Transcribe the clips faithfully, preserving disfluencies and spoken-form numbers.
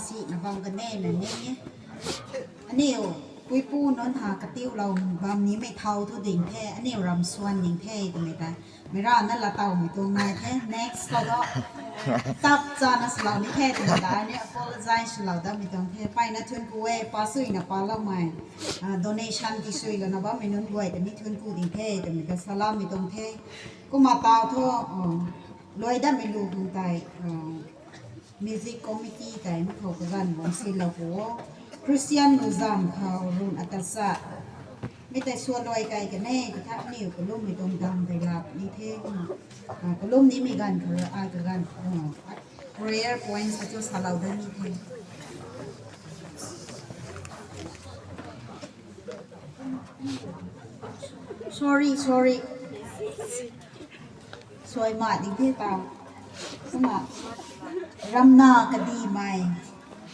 Sina bam kan e na ni. Aniu puipu nunc ha katiu lou bam ni mei thau thu ding the, aniu ram suan ding the twmei ta. Mei ra na la tau mei tuang nai the, next khou tho. Tap cha na swlou ni the twmei ta, aniu apologize swlou da mei tuang the. Payna thuanc ku e, pa suina pa lou mei. Ah, donation ti sui lana bam mei nunc guay ta ni thuanc ku ding the twmei ta salam mei tuang the. Kumna tau tho, ah, luai da mei lu hung tai, ah, music committee tei mi khou kaganv guang silou pu o. Christian lu zam khou run atat sa. Mi tei sua luai kai kan e, katha niw kalummei tuang dam tei lap ni the kumna. Ah, kalum ni mi ganv khou ai kaganv, ah, prayer points ka chu salou da ni the. Sorry, sorry. Suai mak ding the tau. Kumna ramna kadimei.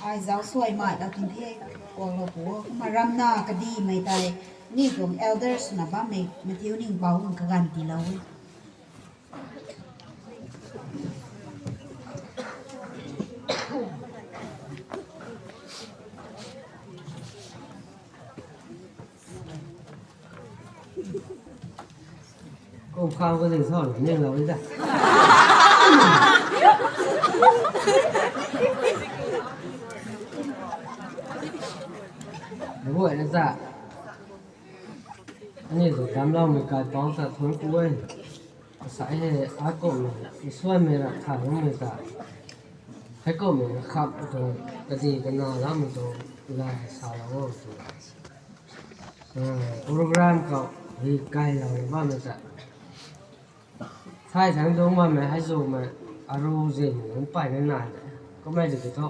Ai zauc suai mak lou tin the. Kuaklou pu. Kumna ramna kadimei tei. Ni tuang elders na bammei Matthew ning bau hung kaganv tiilou e. Kum khang ko ding sa ni lou da. Buai na ta. Ani tu damloumei kaipouc ta thuanc ku e. Asai hei akumhmei nsuanmei rap thay bammei ta. Heikumhmei khap tuang kadi kana lammei tuang gay hei salou o tu. Program khou hi kailou bammei ta. Thay thangc dungc bammei hei zumei aru zin nunc payna nai de. Kummei tiki thu.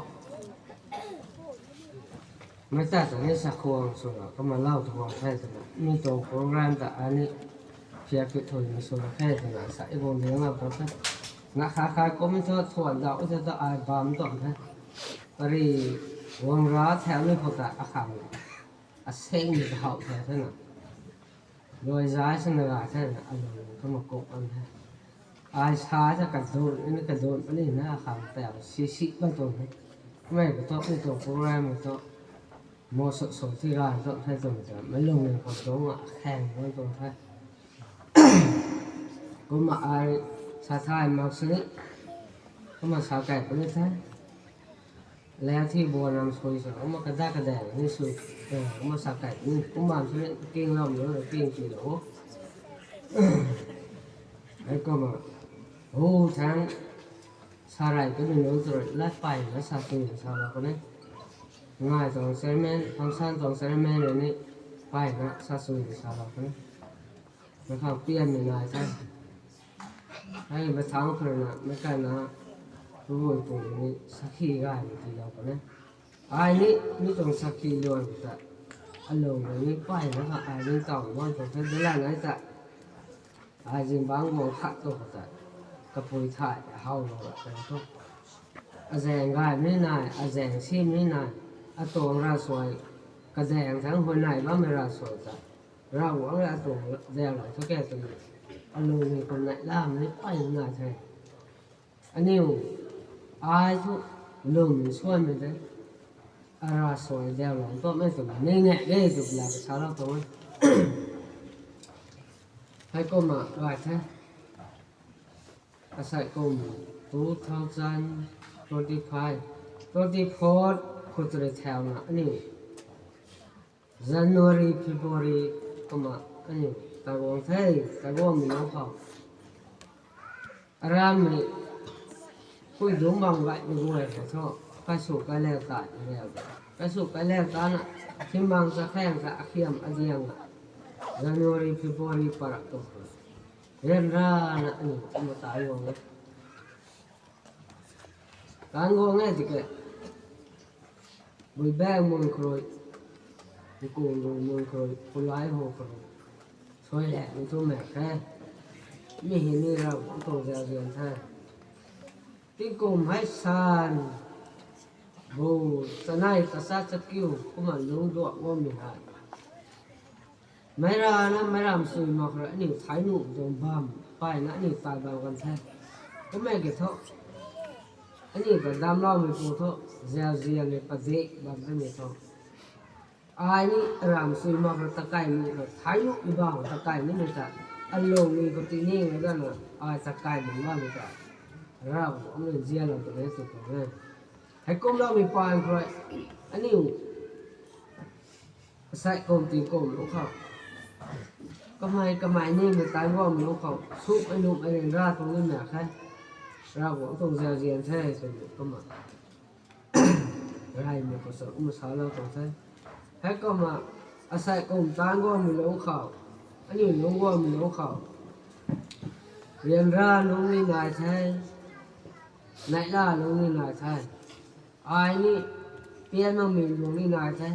Mei ta ta ni sakhuang swna kumna lau tu guang the twna. Mi tuang program ta ani phiak ki thuimei swna khe twna sa i guang ding lau tu the. Na kha kha kum thu thuan dau the ta ai bam tuang the. Pari guang ra thau ni khou ta akhang. Aseng ni ta how the the na. Luai zai swna gay the na, alung kumna kuk kan the. Ai sa ta kadun, ni kadun puni na akhang tau si si bam tuang the. Mei khou thu, mi tuang program khou thu. Mo so so ti gay tuang the tuang ta, mei lung ni khou tuang a khang bam tuang the. Kumna ai sa thay mak sini, kumna sa kai puni the. Lau thi buan nam sui sa, kumna kada kada ni sui, kumna sa kai ni, kumna sui king lam lo, king ti lo. Hei kumna, hu thang, sa rai kami nunc tu rui lat payna sa sui salou kan e. Ngai tuang chairman, function tuang chairman rui ni payna sa sui salou kan e. Na khang pianmei nai the. Hei mathangc khou rui na, meic kaina, Pu Bui Pung ni sakhi gaymei tiilou kan e. Ai ni, mi tuang sakhi luan ta. Alung rui ni payna kha ai ni taw guang tuang the, dalan ai ta. Ai zingbangc guang khat tu khou ta. Kapui thay, howlou ra ta thu. Azaeng gaymei nai, azaeng simei nai, atuang ravsuai, kadaeng thangc huayney bammei ravsuai ta. Ravguangc rui atuang zaenglou thu ke twmei. Alung ni kum nai lam ni payna nai the. Aniu, ai thu lwm nsuanmei de. Aravsuai zaenglou tuamei twmei ni nge e twna salou tuang e. Heikumna gay the. Asai kum two thousand twenty-five, twenty-four khou tari thauna aniu January, February kumna aniu taguang the, taguangmei nunc khou. Arammei, pui dungc bam gaymei guay khou thu, kaisu kaileu ta, kaileu ta. Kaisu kaileu tana, himbang chakhaeng ta akhiam adiang a. January, February parak tu khou. Ryanrana aniu kumna taguang e. Kan guang e tiki. Buibaeng mun khou rui, Nkunglung mun khou rui, Pulai ho khou rui. Suai le, mi thu mak khe. Mi hei ni Ravguangc tuang zauzian the. Tingkum hei san, bu, chanei, kasa, chakiu, kumna lungc duak ngammei hei. Meic rana, meic ram sui mak khou rui aniu thai nuh tuang bam, payna aniu tai bam kan the. Kummei ki thu. Aniu ta damcloumei pu thu, zauzian ni padik bam twmei thu, ai ni aram sui mak khang takai ni, thai nuh ni bam khang takai nimei ta, alung ni khou tiningna dana, ai takai ni bammei ta, Ravguangc nzianlou twmei tw tuang e. Heikumloumei paan khou rui, aniu asei kum tingkum lungc khou, kamei kamei nimei taanc guangmei lungc khou sumei nuhmei ryanra tuang ni mak khe. Ravguangc tuang zauzian the twmei kumna, reymei khou sa kumna salou tuang the. Heikumna, asei kum taanc guangmei lungc khou, aniu lungc guangmei lungc khou, ryanra lungc ni nai the, neihla lungc ni nai the. Ai ni pian makmei lungc ni nai the.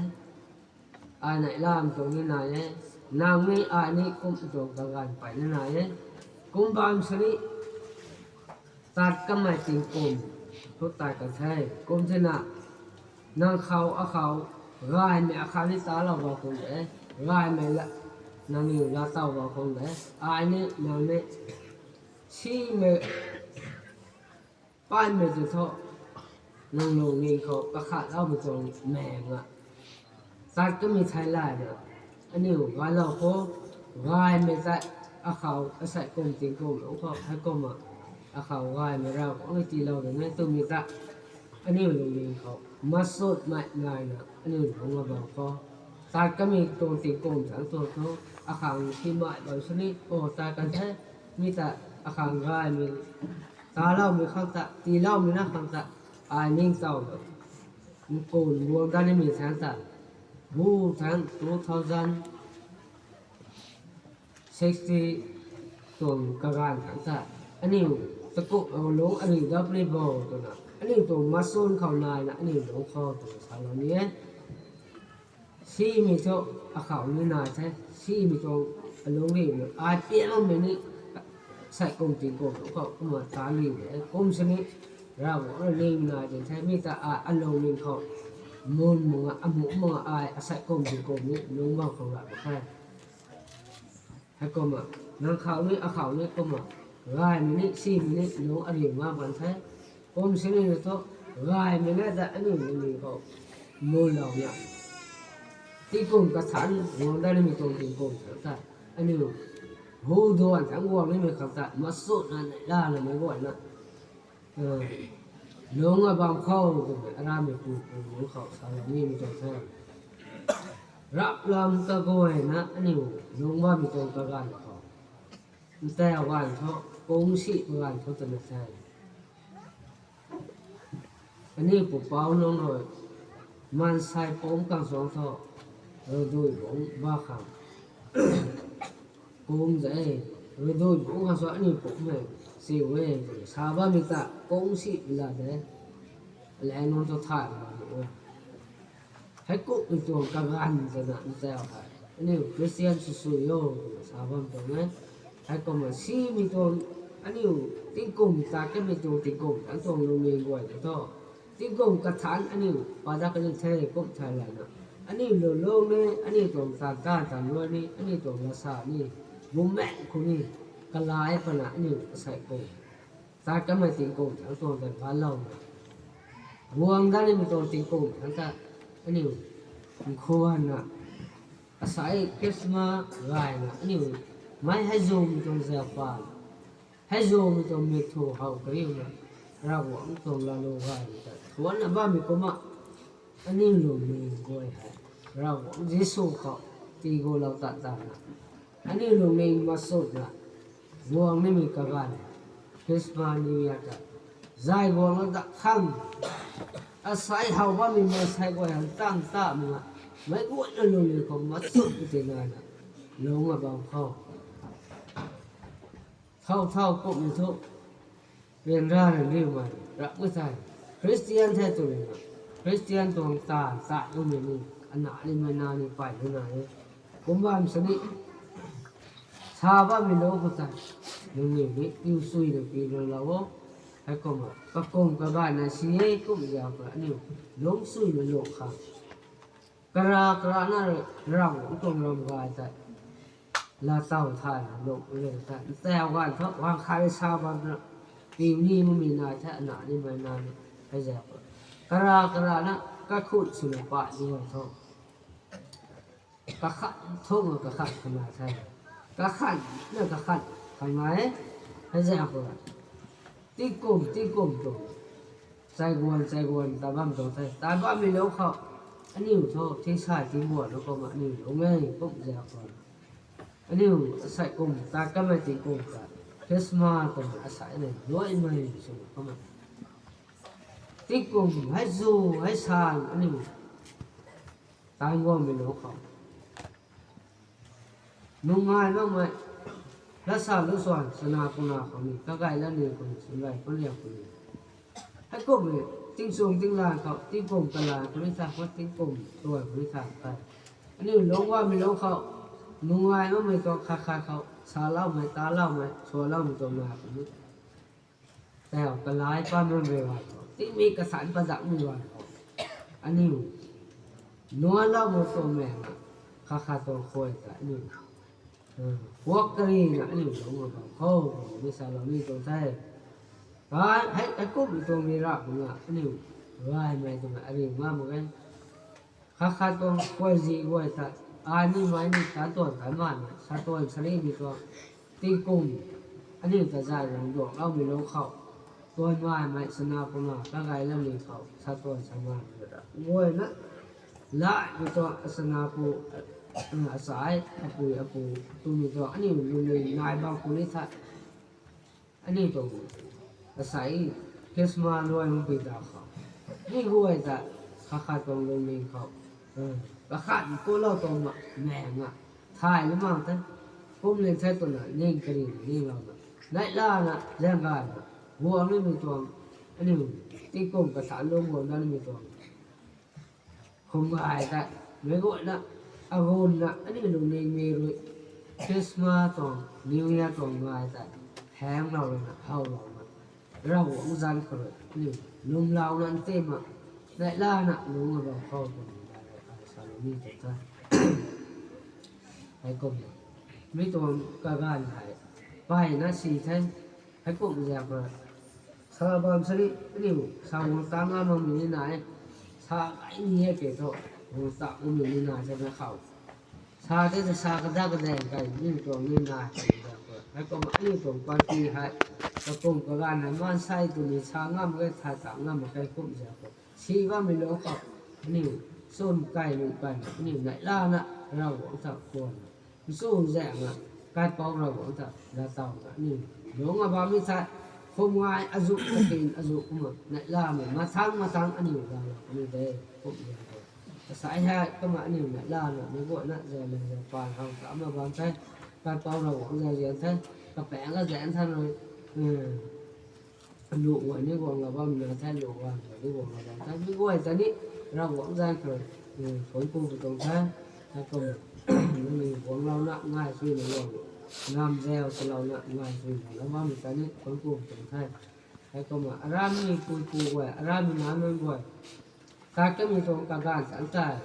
Ai neihlamei tuang ni nai e. Nang ni ai ni kum tuang kaganv peyna nai e. Kum bam sini, tat kamei tingkum thu tat kan the. Kum thena, nang khou akhou, gaymei akhou ni talou bam khang de, gaymei la, nangniw laa taw bam khang de, ai ni nang ni simei, paymei tei thu, nang lungning khou kakhatloumei tuang meng a, tat kamei thei layna, aniu gaylou khou, gaymei tei, akhou asei kum tingkum lungc khou heikumna, akhou gaymei Ravguangc ni tiilou dana twmei ta, aniu lungning khou masutmei naina aniu lungc bam khou, tat kamei tuang tingkum thangc tuang thu, akhang simei bam sini, o tat kan the, mi ta, akhang gaymei, taloumei khang ta, tiiloumei na khang ta, ai ningtowna, nkunc guang dat nimei thangc ta, bu thangc two thousand sixty tuang kaganv thangc ta, aniu takup lungc ariu dat puni bo twna, aniu tuang masut khou naina aniu lungc khou twna salou ni e. Simei thu akhou ni nai the, simei tuang alungc rimei, ai pian makmei ni, asei kum tingkum lungc khou kumna ta ni de, kum sini, Ravguangc rui ning nai di the, mi ta ai alungning khou, mun manga, amuh manga ai asei kum tingkum ni lungc bam khang rap mak khe. Heikumna, nang khou ni, akhou ni kumna, gaymei ni, simei ni, lungc ariu ngam kan the. Kum sini na thu, gaymei na ta aniu lungning khou, munlouna, tingkum kathanc guang dat nimei tuang tingkum thangc ta, aniu, hu duan thangc guang nimei khang ta, masutna neihla lamei guayna, lungc a bam khou twmei, aramei pu pu lungc khou salou nimei tuang the. Rap lam kaguayna aniu lungc bammei tuang kaganv khou, ntau ganv thu, kungsi kaganv thu twna the. Aniu pupouc nunc rui, maansei pumc kang suang thu, Ruidui Bungc ba khang, kum de, Ruidui Bungc kang suang aniu pumc e, siu e, sa bammei ta kungsi la de, le nunc thu thay mak e. Heikumhmei tuang kaganv twna ntau hei, aniu Christian sw sw o twna sa bam tuang e. Heikumna simei tuang, aniu tingkum ta kamei tuang tingkum ta tuang lungning guay ta thu, tingkum kathanc aniu padak kani the kum thei layna, aniu lulung ni, aniu tuang tan tan tan luai ni, aniu tuang lasa ni, bumaeng khou ni, kalai pana aniu asei kum, tat kamei tingkum thangc tuang ta galouna, guang dat nimei tuang tingkum thangc ta, aniu, nkhuanna, asei Christmas gayna aniu, mei hei zumei tuang zaupan, hei zumei tuang mikthw how kariuna, Ravguangc tuang laalou gaymei ta thuanna bammei kumna, aniu lungning guay hei, Ravguangc Jisu khou, tiigulou tat tatna, aniu lungning masutna, guang nimei kaganv, Christmas New Year ta, zay guanglou dat khang, asei how bammei maansei guay hang tang ta mna, meic guayna lungning khou masut tina na, lungc a bam khou, thau thau kumhmei thu, ryanra ryanriumei rap e thei, Christian the twna, Christian tuang taanv tat lumei ni, ana nimei na ni pey luna e. Kum bam sini, sa bammei lou khou tei, nangniw ni piu suina pi lulou o. Heikumna kakum kaganvna si e kum zauc khou aniu, lungc suina lung khang, kara karana rui Ravguangc tuang ram gay tei, laatow thayna lung le tei, ntau ganv thu, ganv khat rui sa bamna, piu ni makmei nai the, ana nimei na ni, Hei zak khou, kara kara na kakhun swna pat ni tho. Kakhat thung kakhat khana the. Kakhat na kakhat khana e. Hei zak khou, tingkum tingkum tu, chaiguan chaiguan ta bam tuang the. Ta bammei lou khou, aniu thu thingsa tingguan lou kumna aniu lungc e kum zak khou, aniu asei kum ta kamei tingkum ta, Christmas twmei asei ni luaimei swna kumna, tingkum hei zu, hei san aniu taanv guangmei lou khou, nungai makmei, latsa lusuan, chana puna khou ni, kagay lani khou ni, sumlay khou ni, khou ni, heikumhmei tingchung tinglan khou, tingkum kalan khou ni tha, khou tingkum tuan khou ni tha tei, aniu lungc guangmei lou khou, nungai makmei tuang khat khat khou saloumei, taloumei, sualoumei tuang na khou ni, tau kalai pa nunc rui wan khou, tingmei kasan padakmei wan khou, aniu nuanloumei tuang mei na, khat khat tuang khuay ta aniu, kuak karina aniu lungc bam khou, mi salou ni tuang the. Hei, hei kumhmei tuang mi rap na aniu gaymei twna ariu ngam mak ge. Khat khat tuang kuazi guay ta, ai ni mei ni ta tuan kai manmei, sa tuan sari ni tuang, tingkum, aniu ta zay rui duakloumei lou khou, tuan manmei, chana puna, kagay lani khou sa tuan sa manmei ta guayna, laimei tuang, chana pu, achai, apui apu, twmei tuang aniu lungning nai bam khou ni tha, aniu tuang asei Christmas luai makpui ta khou, mi guay ta, khat khat tuang lungning khou, kakhat kuaklou tuang ma, mei na, thay lu mak the, kum ling the twna ning kari ninglouna, neihlana zaeng gayna, guang nimei tuang, aniu tingkum kathan lungc guang dat nimei tuang khum gay ta, meic guayna, agunna aniu lungning mi rui, Christmas tuang, New Year tuang gay ta, hanglouna, howlouna, Ravguangc zanc khou rui aniu lwmlouna nti ma, neihlana lungc a bam khou twmei ta rui ai salou ni tuang the. Heikumna, mi tuang kaganv hei, mpeyna si the, heikumh zaeng khou, sa bam sari aniu sa guang ta ngam makmei ni nai, sa gay ni e ke thu, guang ta makmei ni nai twna khou, sa tei ta sa kadak kadaeng kai ni tuang ni nai twmei zaeng khou, heikumna aniu tuang party hei, kakum kaganv hei maansei twmei sa ngam mak ge, thay ta ngam mak ge kum zaeng khou, si bammei lou khou, aniu chwn kai nuh kai mak aniu neihlana Ravguangc ta khwanna, nchun zaengna, kaipouc Ravguangc ta laatowna aniu lungc a bammei the. Khum ngai azuh, katin azuh kumna neihlamei mathangc mathangc aniu laalou puni de, kum zaeng khou, asei hei kumna aniu neihlana meic guayna zay lei zay paan how ta ma bam the, kaipouc Ravguangc zay zian the, kapaengc kazaengc than rui, lu guay ni guanglou bam na the, lu guay guay ni guanglou bam the, mi guay ta ni Ravguangc zanc khou, thuanc ku pui tuang the, heikumna, nangniw guanglouna ngai suina guang, nam zau salouna ngai suina lou bammei ta ni thuanc ku pui tuang the, heikumna aramhmei pui pu guay, aramhmei nac nunc guay, sa kamei tuang kaganv chang tei,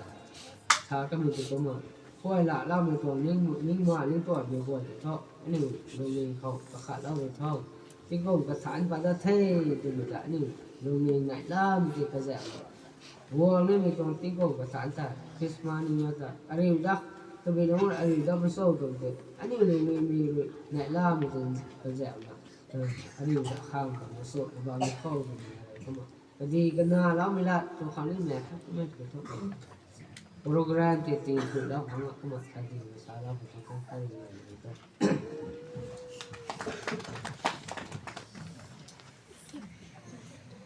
sa kamei tei kumna, khuay laloumei tuang ning, ningma ningtuanmei guay tei thu, aniu lungning khou kakhatlou rui tho, tingkum kathanc pat dat the, twmei ta aniu lungning neihlamei tei kazaeklou, guang nimei tuang tingkum kathanc ta, Christmas ni na ta ariu dat, tabui nunc ariu dat pw cho twmei tei aniu lungning mi rui neihlamei tei kazaekna, ariu dat khang ta masu na bam ni khou twmei kumna, kadi kana loumei lat tu khang ni mei khat kumei tei thu, program tei ti thui lou khang kumna kadi na salou pui tuang the.